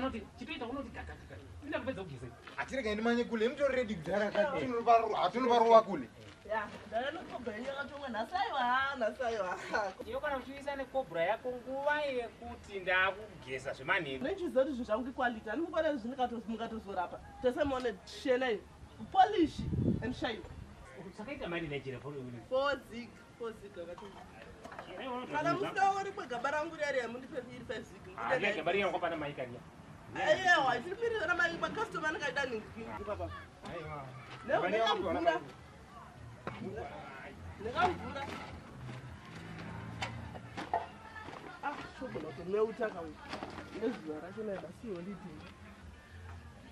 Vanoti chitoita unoti gagagaga. Inoda kupedza kugeza. Atirega ndimanye kule, mutori ready kudhara kati. Tinovarowa kule. Ya, ndakanokoba yenyu yakatomwa nhasi aiwa, nhasi aiwa. Iwe kana uchiisa nekobra yako nguva yekuti ndakugeza zvemanheru. Ndinochiziva kuti zvinhu zvangu iquality, handingokwana zvinhu mukatozorapa. Tese muone shena iyi. Polish and shine. Sakaita mari Nigeria for 4 zig, 4 zig akatomwa. Kana musikawo rimwe gaba rangu riya riya mundipe iri 5 zig. Ah, riya gaba riya kwapana mai kariya. Aiwa, tiri mirira na mai macustomer anenge aida nhingi papa. Aiwa. Nekamvura. Nekamvura. Ah, chogona kutomeuta kauyu. Nezuva racho naye basi holiday.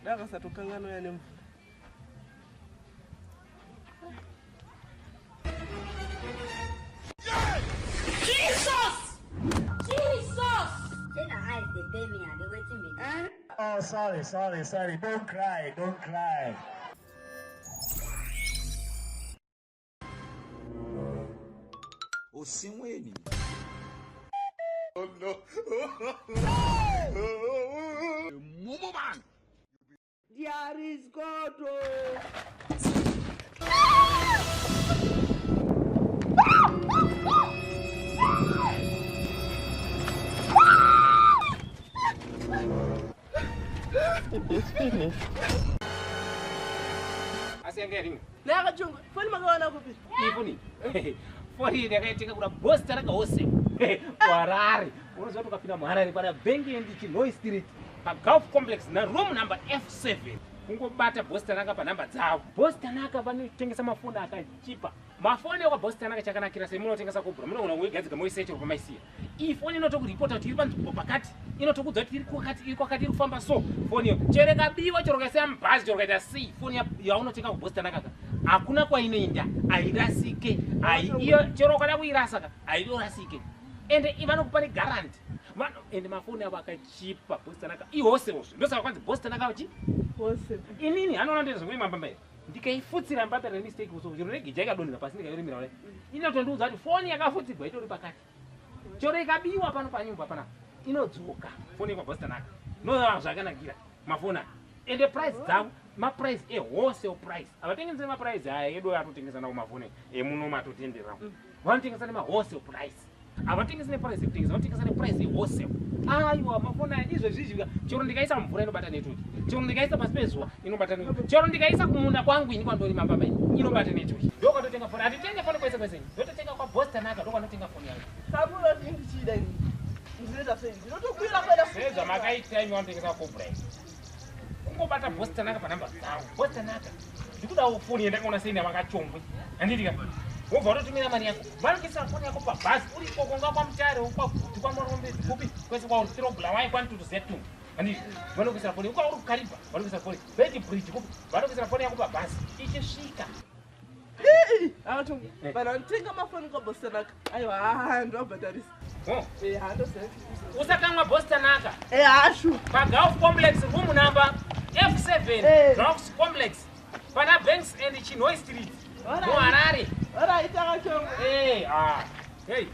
Ndakasatokanganwa nemvura. Jesus! Jesus! Say na eyes dey pain me abi wetin be this? Oh, sorry, sorry, sorry. Don't cry, don't cry. Osinweni. Oh no. Mumu man. There is God. Oh. It's finished. Asi yanga yaringa. Ndakachunga. Foni makawana kupi? Iyi foni. Foni ndakaitenga kuna boss Taraka Hose. Harare. Unoziva kuti ukapinda muHarare pana Bengi and Chinhoyi Street paGulf Complex na room number F7. Kungobata boss Tanaka panhamba dzavo. Boss Tanaka vanotengesa mafoni akachipa. Mafoni ekwa boss Tanaka chakanakira sei munotengesa Cobra munogona kuigadzika moisiya chero pamaisiya. Iyi foni inotokuripota kuti iri panzvimbo pakati, inotokuudza kuti iri kwakati, iri kwakati, iri kufamba so. Foni iyo chero ikabiwa, chero ukaisiya mubhazi, chero ukaita sei, foni yaunotenga kuboss Tanaka ka hakuna kwainoenda, hairasike. Iyo chero ukada kuirasa ka hairasike. Ende vanokupa neguarantee. Ende mafoni avo akachipa boss Tanaka ihose hose. Ndosaka kwanzi boss Tanaka chi Hose. Inini anoona ndezvekuti mambamba here. Ndikaifutsira mbamba re mistake kuso chero regeja ikadonhera pasi ndikairimira kudai. Inotondiudza kuti foni yakafutsirwa itori pakati. Chero ikabiwa pano panyumba pana inodzoka foni yekwa boss Tanaka. Ndozva zvakanakira mafoni aya. Ende price dzavo maprice e wholesale price. Havatengesi maprice aya edu atotengesa nawo mafoni emuno matotendera. Vanotengesa nema wholesale price. Havatengesi neprice yekutengesa, vanotengesa neprice yewholesale. Aiwa mafoni aya izvezvi izvi chero ndikaisa mvura inobata network. Chero ndikaisa pasi pezuva inobata network. Chero ndikaisa kumunda kwangu ini kwandorima mbamba ini inobata network. Ndokwatotenga foni. Hatitenge foni kwese kwese. Ndototenga kwa boss Tanaka ndokwanotenga foni yangu. Sabura ndichida ini. Ndinoita sei? Ndinotokwira kuenda. Sezvamakaita imi vanotengesa Cobra iyi. Kungobata boss Tanaka panhamba dzavo. Boss Tanaka. Ndikudawo foni yandakaona sei navakachongwe. Handiti ka? Wobva watotumira mari yako. Vanokuisa foni yako pabhazi uri ikoko unga kwaMutare, kwaGutu, kwaMarombe, kupi kwese kwauri Tirobulawayo kwaNtutu Z2. Handiti? Vanokuisira foni uka uri kuKariba, vanokuisira foni. Beitbridge kupi? Vanokuisira foni yako pabhazi ichisvika. Akachonga. Vanhu vanotenga mafoni kwa boss Tanaka. Aiwa, ndovabhadharisa. Oh. Eh, handoziva. Usakamwa boss Tanaka. Eh, hashu. PaGulf Complex room number F7 Eh. Gulf Complex. Pana Banks and Chinhoyi Street. Alright. MuHarare. Alright, akachonga. Eh, ah. Hey.